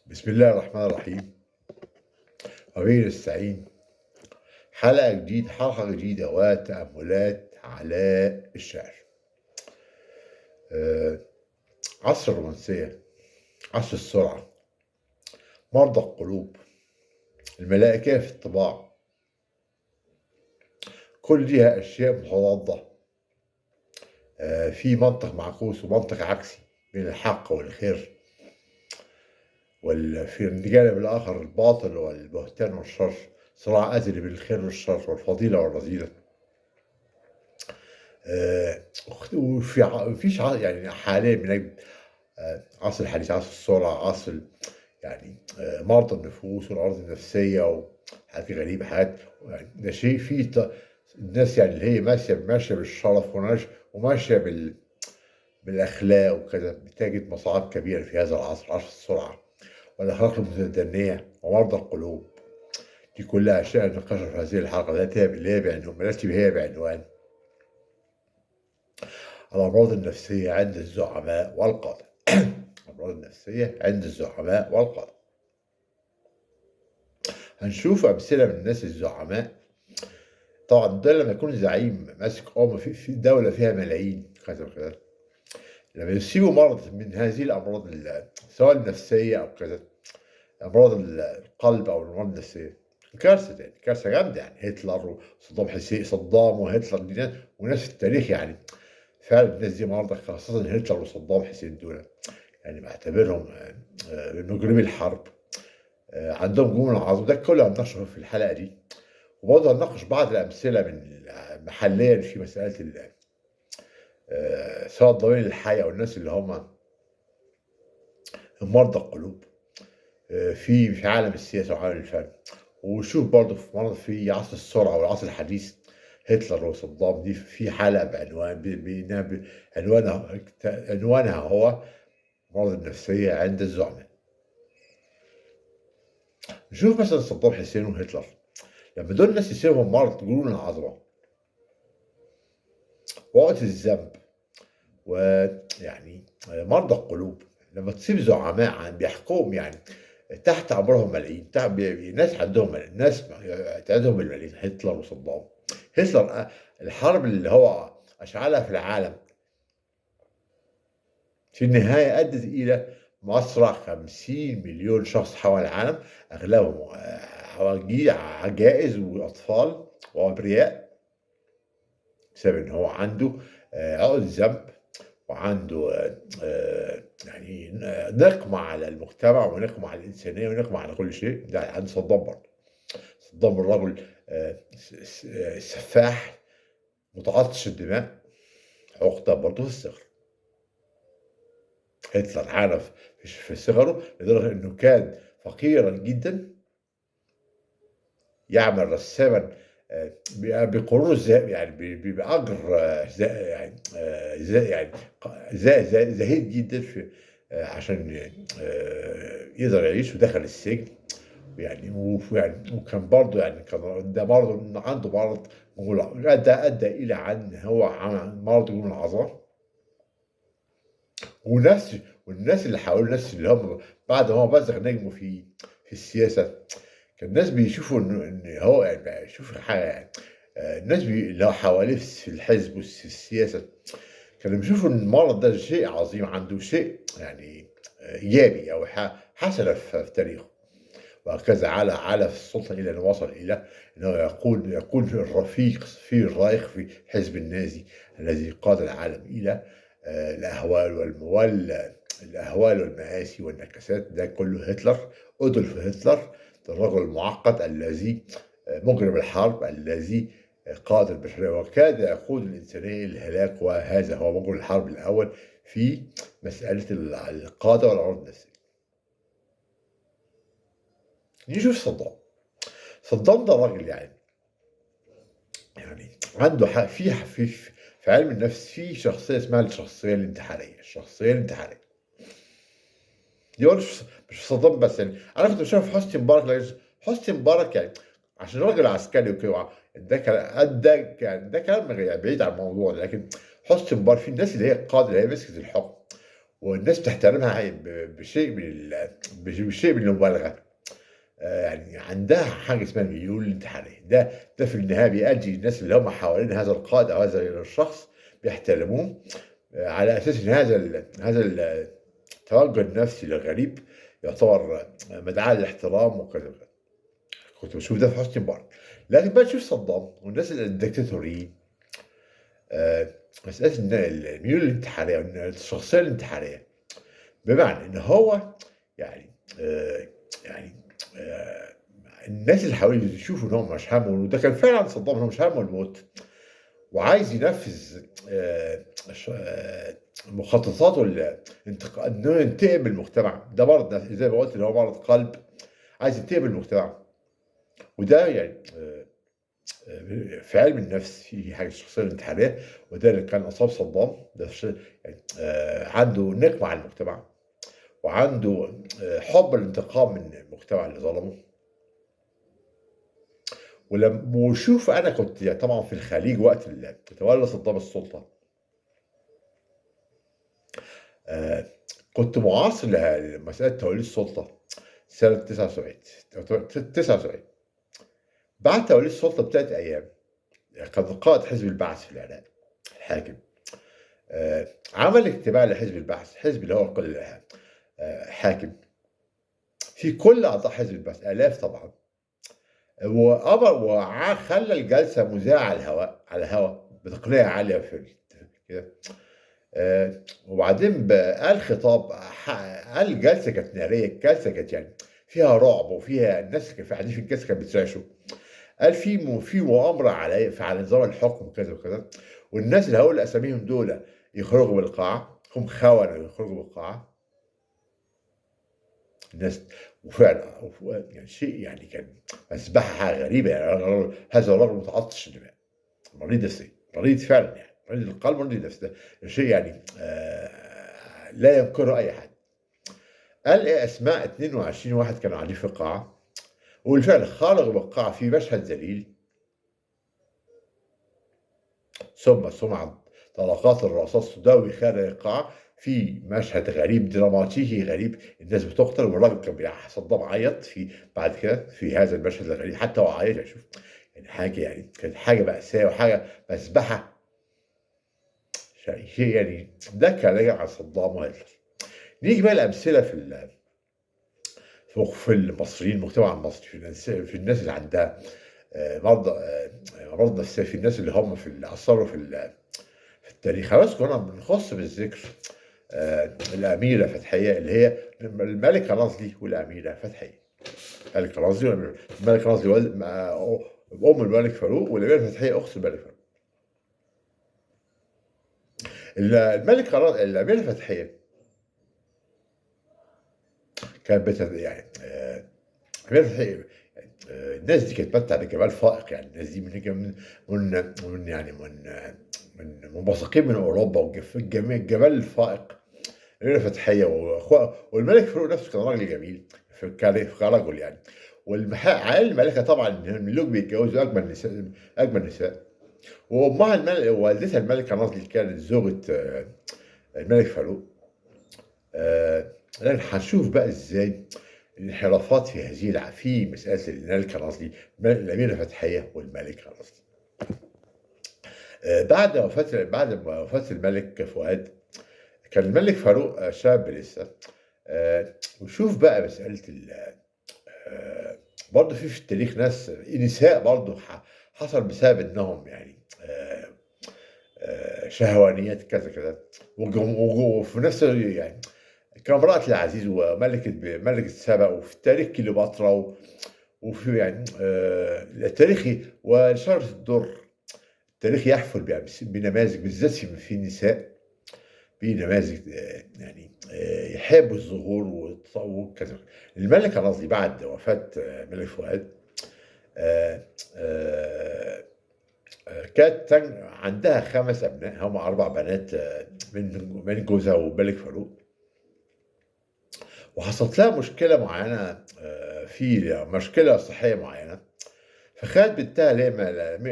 بسم الله الرحمن الرحيم وبه نستعين. حلقة جديدة وتأملات على الشعر. عصر الرومانسية، عصر السرعة، مرضى القلوب، الملائكة في الطباع، كل دي أشياء متضادة، في منطق معكوس ومنطق عكسي بين الحق والخير، وفي الجانب الآخر الباطل والبهتان والشر، صراع أزلي بين الخير والشر والفضيلة والرذيلة. وفي فيش يعني حاليا من عصر الحديث، عصر السرعة، عصر يعني مرضى النفوس والأمراض النفسية وحاجات غريبة، حاجات يعني ده شيء فيه الناس يعني اللي هي ماشية بالشرف وماشية بالأخلاق وكذا، بتجد مصاعب كبيرة في هذا العصر، عصر السرعة والأخلاق المتدنية ومرضى القلوب. دي كلها أشياء نناقشها في هذه الحلقة التي هي بعنوان الأمراض النفسية عند الزعماء والقادة. الأمراض النفسية عند الزعماء والقادة. هنشوف أمثلة من الناس الزعماء. طبعا ده لما يكون زعيم ماسك في دولة فيها ملايين كذا وكذا، لما يصيبوا مرض من هذه الأمراض سواء النفسية أو كذا، أمراض القلب أو الأمراض النفسية، كارثة يعني، كارثة جامدة يعني. هتلر وصدام حسين، صدام وهتلر دي ناس وناس في التاريخ يعني فعلا الناس دي مرضى، خاصة هتلر وصدام حسين دول يعني بعتبرهم مجرمي الحرب، عندهم جنون عظيم. ده كله هنناقشه في الحلقة دي، وبرضه هنناقش بعض الأمثلة من محليا في مسألة سواء الضمير الحي أو الناس اللي هم مرضى القلوب في عالم السياسة وعالم الفن. وشوف برضه في عصر السرعة والعصر الحديث هتلر وصدام، دي في حلقة بعنوان عنوانها هو مرض النفسية عند الزعماء. نشوف مثلا صدام حسين وهتلر، لما دول الناس يصيبهم مرض جنون العظمة وقت الذنب ويعني مرضى القلوب، لما تصيب زعماء بيحكمهم يعني تحت عمرهم ملايين، ناس عندهم ملايين، ناس تعدهم بالملايين. هتلر وصدام. هتلر الحرب اللي هو أشعلها في العالم في النهاية أدت إلى مصرع 50 مليون شخص حول العالم، أغلبهم عجائز وأطفال وأبرياء، بسبب إن هو عنده عقد ذنب وعنده يعني نقمة على المجتمع ونقمة على الإنسانية ونقمة على كل شيء. ده عند صدام برضه. صدام الرجل سفاح متعطش الدماء، عقدة برضه في الصغر. هتلر عرف في صغره لدرجة إنه كان فقيرا جدا، يعمل رساما بقرون يعني بأجر يعني زهيد جدا في عشان يقدر يعيش، ودخل السجن يعني، وكان برضه يعني كان ده برضه عنده مرض أدى إلى عن هو مرض جنون العظام. والناس اللي حواليه، الناس اللي هم بعد ما هو بزغ نجمه في السياسة، كان الناس بيشوفوا إن هو يعني بيشوف حاجة يعني، الناس اللي حواليه في الحزب وفي السياسة كانوا بيشوفوا إن المرض ده شيء عظيم عنده، شيء يعني إيجابي أو حسنة في تاريخه. وهكذا على في السلطة إلى أن وصل إلى أنه يكون الرفيق في الرايخ في حزب النازي الذي قاد العالم إلى الأهوال والمآسي والنكسات. ده كله هتلر، أدولف هتلر، الرجل المعقد الذي مجرم الحرب الذي قاد البشرية وكاد يقود الإنسانية للهلاك، وهذا هو مجرم الحرب الأول في مسألة القادة والأمراض النفسية. نشوف صدام. صدام ده راجل يعني عنده في في في علم النفس في شخصية اسمها الشخصية الانتحارية. الشخصية الانتحارية دي مش صدام بس، يعني أنا كنت بشوف حسني مبارك، لكن حسني مبارك يعني عشان راجل عسكري وكده، ده كلام ده كلام يعني بعيد عن الموضوع، لكن حسني مبارك في الناس اللي هي القادة اللي هي مسكت الحكم والناس بتحترمها بشيء من بشيء من المبالغة. يعني عندها حاجة اسمها الميول الانتحاريه. ده في النهاية بيؤدي الناس اللي هم حوالين هذا القائد او هذا الشخص بيحترموه، على اساس ان هذا التوجه النفسي الغريب يعتبر مدعاه للاحترام وكذا. كنت بشوف ده في حسني مبارك. لكن بقى تشوف صدام والناس الدكتاتوريين، مسألة إن الميول الانتحارية أو الشخصية الانتحارية، بمعنى إن هو يعني يعني الناس اللي حواليه يشوفوا إن هو مش همه، وده كان فعلا صدام، إن هو مش همه الموت وعايز ينفذ مخططاته إنه ينتقم من المجتمع. ده مرض زي ما قلت إن هو مرض قلب، عايز ينتقم من المجتمع. وده يعني في علم النفس في حاجة الشخصية الانتحاريه، وده اللي كان اصاب صدام. ده يعني عنده نقمه على المجتمع، وعنده حب الانتقام من المجتمع اللي ظلمه. ولما وشوف، انا كنت يعني طبعا في الخليج وقت اللي تولى صدام السلطة، كنت معاصر لمسالة تولي السلطة سنة 79. بعد تولي السلطة بثلاث ايام كان قائد حزب البعث في العراق الحاكم، عمل اجتماع لحزب البعث، حزب اللي هو حاكم، في كل اعضاء حزب البعث الاف طبعا، وامر وخلى الجلسة مذاعه على الهواء، على الهواء بتقنية عالية في كده. وبعدين قال خطاب، قال الجلسة كانت نارية، الجلسة كانت يعني فيها رعب وفيها الناس كانت قاعدين في الجلسة كانت بترعشوا. قال في مؤامرة على نظام الحكم وكذا وكذا، والناس اللي هقول اساميهم دول يخرجوا من القاعة، هم خونه يخرجوا من القاعة. الناس وفعلا يعني شيء يعني كان مذبحه، حاجة غريبة يعني. هذا الرجل متعطش الدماء، مريض نفسي، مريض فعلا يعني، مريض القلب، مريض نفسي، ده شيء يعني لا ينكره اي حد. قال ايه اسماء 22 واحد كانوا قاعدين في القاعة، وبالفعل خرجوا من القاعة في مشهد ذليل. ثم سمع طلقات الرصاص تدوي خارج القاعة في مشهد غريب دراماتيكي غريب، الناس بتقتل والراجل كان صدام عيط في بعد كده في هذا المشهد الغريب، حتى هو عيط. يعني شوف يعني حاجة، يعني كانت حاجة مأساة وحاجه مذبحه، شيء يعني ده كان عن صدام وهتلر. نيجي بقى الامثلة في المصريين، المجتمع المصري، في الناس اللي عندها مرضى نفسية، في الناس اللي هم في اللي اثروا في التاريخ. هنذكر هنا بنخص بالذكر الأميرة فتحية اللي هي الملكة نازلي والأميرة فتحية. الملكة نازلي والأميرة، الملكة نازلي أم الملك فاروق، والأميرة فتحية أخت الملك فاروق. الملكة الأميرة فتحية كانت يعني الأميرة فتحية الناس دي كانت بتمتع بجمال فائق، يعني الناس دي من من من يعني من من منبثقين من اوروبا والجمال الفائق. الأميرة فتحية والملك فاروق نفسه كان راجل جميل كرجل يعني. وعائلة الملكة طبعا الملوك بيتجوزوا اجمل نساء، اجمل نساء. وامها والدتها الملكة نازلي كانت زوجة الملك فاروق. لكن هنشوف بقى ازاي الانحرافات في هذه في مسألة الملكة نازلي، الأميرة فتحية والملكة نازلي. بعد وفاة الملك فؤاد كان الملك فاروق شاب لسه. وشوف بقى مسألة برضه في التاريخ ناس نساء برضه حصل بسبب انهم يعني شهوانيات كذا كذا، وفي نفس يعني كامرأة العزيز وملكة ملكة سبأ، وفي التاريخ كليوباترا، وفي يعني التاريخ وشجرة الدر. التاريخ يحفل بنماذج بالذات في النساء، بنماذج يعني يحبوا الظهور وكذا. الملكة نازلي بعد وفاة الملك فؤاد كانت عندها 5 أبناء، هم 4 بنات من جوزها والملك فاروق. وحصلت لها مشكلة معينة، في مشكلة صحية معينة، فخدت بنتها اللي هي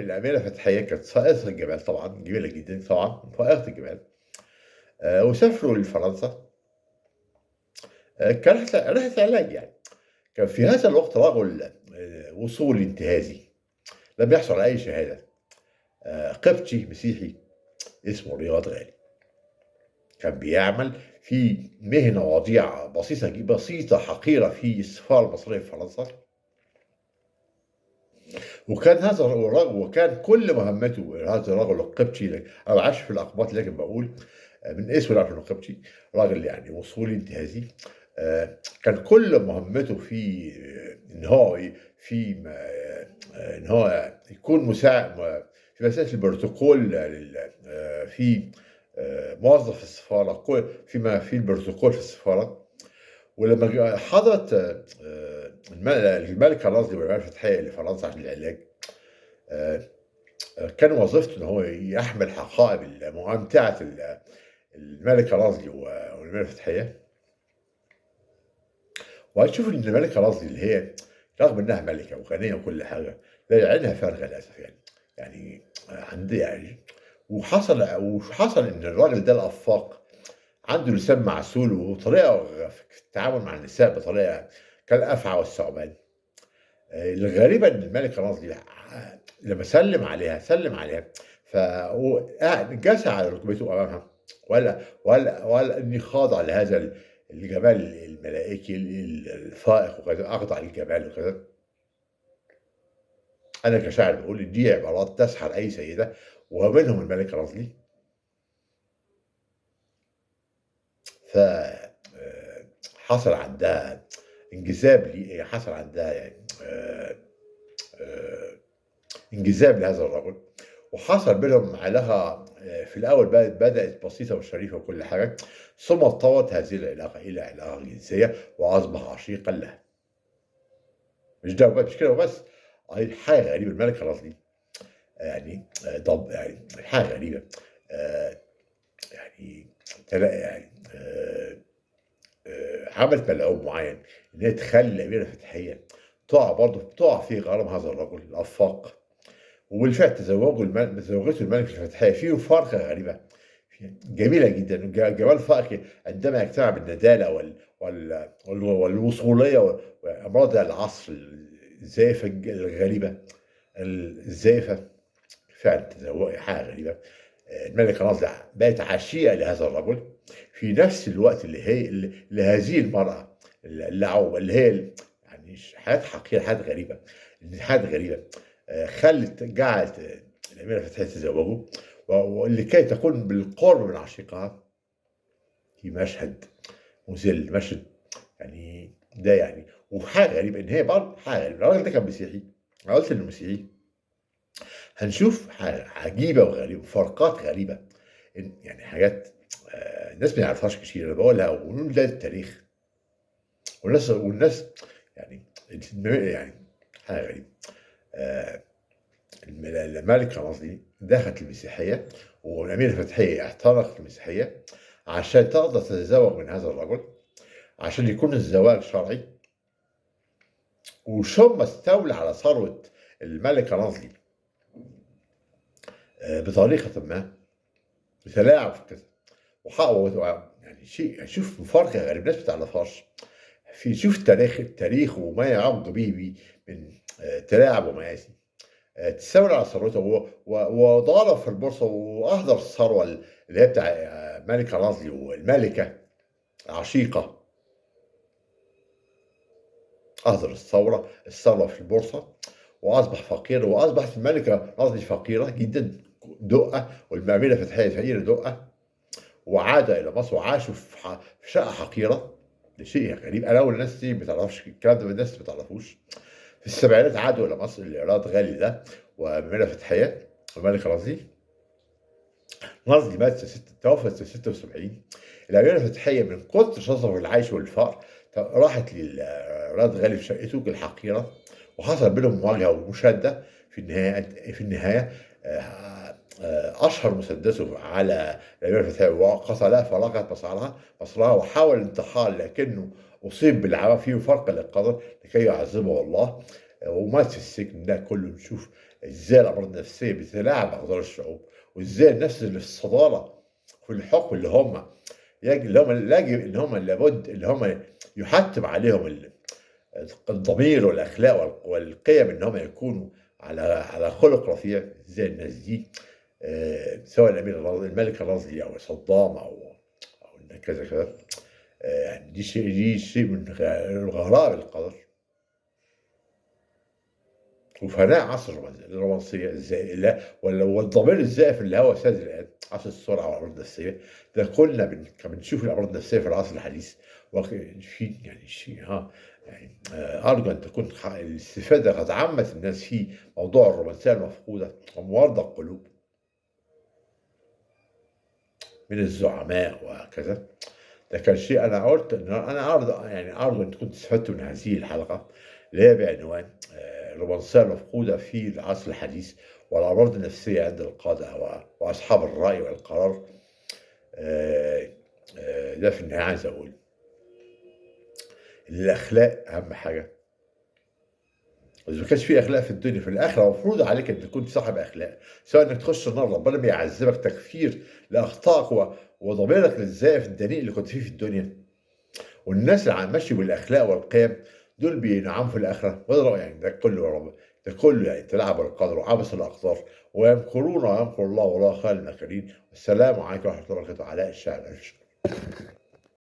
الأميرة فتحية، كانت فائقة الجمال طبعا، جميلة جدا طبعا، فائقة الجمال. وسافروا لفرنسا. كان رحلة علاج يعني. كان في هذا الوقت رجل وصولي انتهازي لم يحصل على أي شهادة، قبطي مسيحي اسمه رياض غالي. كان بيعمل في مهنة وضيعة بسيطة بسيطة حقيرة في السفارة المصرية في فرنسا. وكان هذا الرجل، وكان كل مهمته هذا الرجل القبطي، أنا عاش في الأقباط لكن بقول من اسمه نعرف إنه قبطي، راجل يعني وصولي انتهازي. كان كل مهمته في إن هو في إن هو يكون مساعد في مسألة البروتوكول في موظف السفارة، فيما في البروتوكول في السفارة. ولما حضرت الملكة نازلي والأميرة فتحية لفرنسا عشان العلاج، كان وظيفته إن هو يحمل حقائب ممتعة الملكة نازلي والأميرة فتحية. وهتشوف إن الملكة نازلي اللي هي رغم إنها ملكة وغنية وكل حاجة، لا عينها فارغة للأسف يعني عندي يعني. وحصل إن الراجل ده الأفاق عنده لسان معسول وطريقة في التعامل مع النساء بطريقة كالأفعى والثعبان. الغريبة إن الملكة نازلي لما سلم عليها فجسى على ركبته أمامها، ولا إني خاضع لهذا الجمال الملائكي الفائق وكذا، أخضع للجمال وكذا. أنا كشاعر بقول دي عبارات تسحر أي سيدة، ومنهم الملكة نازلي. فحصل عندها انجذاب لي، حصل عندها يعني انجذاب لهذا الرجل، وحصل بينهم علاقة في الأول بدأت بسيطة وشريفة وكل حاجة، ثم اتطورت هذه العلاقة إلى علاقة جنسية وأصبح عشيقا لها. مش ده مش كده وبس، حاجة غريبة الملكة نازلي يعني يعني حاجة غريبة، يعني يعني عملت ملعوب معين إن هي تخلي الأميرة فتحية تقع برضه تقع في غرام هذا الرجل الأفاق. وبالفعل تزوجته الملكة الفتحية. فيه فرقة غريبة جميلة جدا، جمال فائق عندما يجتمع بالندالة والوصولية وأمراض العصر الزائفة الغريبة الزائفة. فعلا تزوج حاجة غريبة. الملكة نازلي بقت عشيقة لهذا الرجل في نفس الوقت اللي هي لهذه المرأة اللعوبة اللي هي يعني حاجات حقيرة، حاجات غريبة، حاجات غريبة خلت جعلت الأميرة فتحية تتزوجه ولكي تكون بالقرب من عشيقها. في مشهد مذل، مشهد يعني ده يعني. وحاجة غريبة إن هي برضه حاجة غريبة، الراجل ده كان مسيحي، أنا قلت إنه مسيحي. هنشوف حاجة عجيبة وغريبة، فارقات غريبة، يعني حاجات الناس ما يعرفهاش كتير، أنا بقولها ونقول ده التاريخ، والناس يعني حاجة غريبة. الملكة نازلي دخلت المسيحية، والأميرة فتحية اعتنقت المسيحية عشان تقدر تتزوج من هذا الرجل، عشان يكون الزواج شرعي. وثم استولى على ثروة الملكة نازلي بطريقة ما، بتلاعب في كذا وحقه يعني شيء. شوف مفارقة غريبة الناس ما تعرفهاش. في شوف التاريخ وما يعق به من تلاعب ومآسي. تستولى على ثروته وضارب في البورصة وأهدر الثروة اللي هي بتاع ملكة نازلي والملكة العشيقة. أهدر الثروة في البورصة وأصبح فقير، وأصبحت الملكة نازلي فقيرة جدا دقة، والأميرة فتحية فقيرة دقة. وعاد إلى مصر وعاشوا في شقة حقيرة. ده شيء غريب، أنا أول الناس دي ما تعرفش الكلام ده، الناس ما تعرفوش. في السبعينات عادوا إلى مصر الإيراد غالي ده والأميرة فتحية والملكة نازلي. نازلي مات توفت سنة 76. الأميرة فتحية من كتر شظف العيش والفقر راحت للإيراد غالي في شقته الحقيرة، وحصل بينهم مواجهة ومشادة. في النهاية أشهر مسدسه على الأميرة فتحية وقتلها، فلقت مصرها وحاول الانتحار لكنه أصيب بالعمى، فيه فرق للقدر لكي يعذبه الله، ومات في السجن. ده كله نشوف ازاي الأمراض النفسية بتلاعب أقدار الشعوب، وازاي الناس اللي في الصدارة في الحكم اللي هم يجب اللي هم يجب ان هم لابد اللي هم يحتم عليهم الضمير والاخلاق والقيم ان هم يكونوا على خلق رفيع زي الناس دي، سواء الامير الملك الرازي او صدام او كذا كذا. يعني دي شيء من غرائب القدر وفناء عصر الرومانسية الزائله والضمير الزائف اللي هو ساد الان، عصر السرعة والامراض النفسية. ده كلنا بنشوف الامراض النفسية في العصر الحديث في يعني شيء يعني ارجو ان تكون الاستفادة قد عمت الناس في موضوع الرومانسية المفقودة ومرضى القلوب من الزعماء وكذا. ده كان شيء انا قلت ان انا ارجو، يعني ارجو ان تكونوا استفدتوا من هذه الحلقة اللي هي بعنوان الرومانسية المفقودة في العصر الحديث والامراض النفسية عند القادة واصحاب الراي والقرار. ده في النهاية عايز اقول الاخلاق اهم حاجة. اذا ما كانش في اخلاق في الدنيا، في الاخرة مفروض عليك ان تكون صاحب اخلاق، سواء انك تخش النار ربنا بيعذبك تكفير لاخطائك وضميرك للزائف الدنيء اللي كنت فيه في الدنيا. والناس اللي ماشية بالاخلاق والقيم دول بينعموا في الاخرة. وده يعني ده كله يا رب، ده كله يعني تلعب القدر وعبث الاقدار، ويمكرون ويمكر الله والله خير الماكرين. والسلام عليكم ورحمة الله وبركاته. علاء الشاعر.